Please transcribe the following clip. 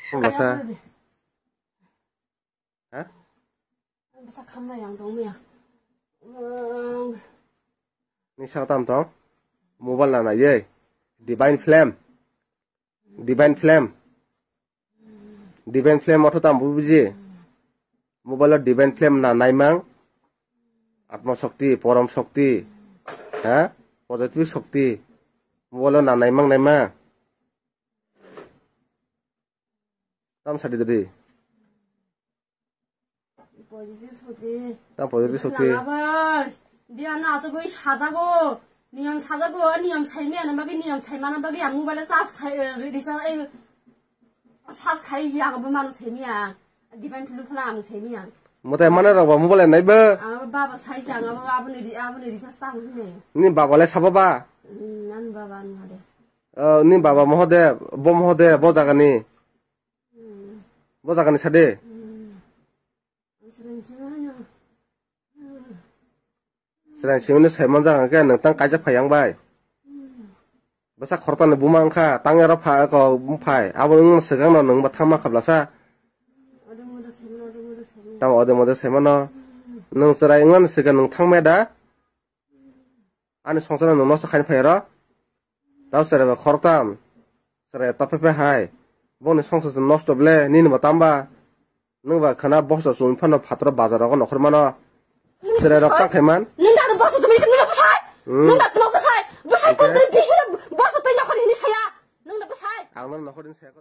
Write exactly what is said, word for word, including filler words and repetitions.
Bwsa. Ha? Bwsa khamna yang tong mia. Ni sa tam tong? Mobile na na ye. Divine Flame. Divine Flame. Divine Flame otho tam buji. Mobile o Divine Flame na naimang. Atma Shakti, Porom Shakti. Ha? Positive Shakti. Mobile o na naimang naima. Tam sadi dadi. Positive Shakti. Tam positive Shakti. Nang abar. Dia na asugui sajago. Niyam sajago, niyam saimia na bagi, niyam saimana bagi, ang mobile charge khai, eh, recharge, eh, charge khai ji ang bo manu saimia. Divine Flame phana ang saimia. Motai mana rok ba mobile nai ba. Ang baba sai jang, ang aboni di, aboni recharge tam hine. Ni baba le sabo ba? Hmm, nan baba an hade. Oh, ni baba Mohodev, bo Mohodev, bo jagani. Hmm. Bo jagani sade. Hmm. Sreng simi no. Sreng simi no saimon jaga ke nang tang kaijak phai ang bai. Bwsa khorokta ni buma wngkha, tang ero pha ko phai. Abo wng swkang no nang ba thangma khablasa. Tamo ode mode saimano. Nang chwrai wngmani swkang nang thangmaya da? Ani songsar no nosto khaina phai oro. Tao chwrai ba khoroktam. Chwrai tophe phe hai. Bongni songsar se nosto ble, nini bo tamba. Nwng ba khana boso chumui phano phatro bazar rogo nokhor mano. Chwrai rok ta khaiman. Nung da boso chumui khana nung bwsai. Hmm. Nung da tuma bwsai. Bwsai. Okay. Kon bwsai bihira boso tei nokhor hini saya. Nung da bwsai. Ang no nokhor hini saya.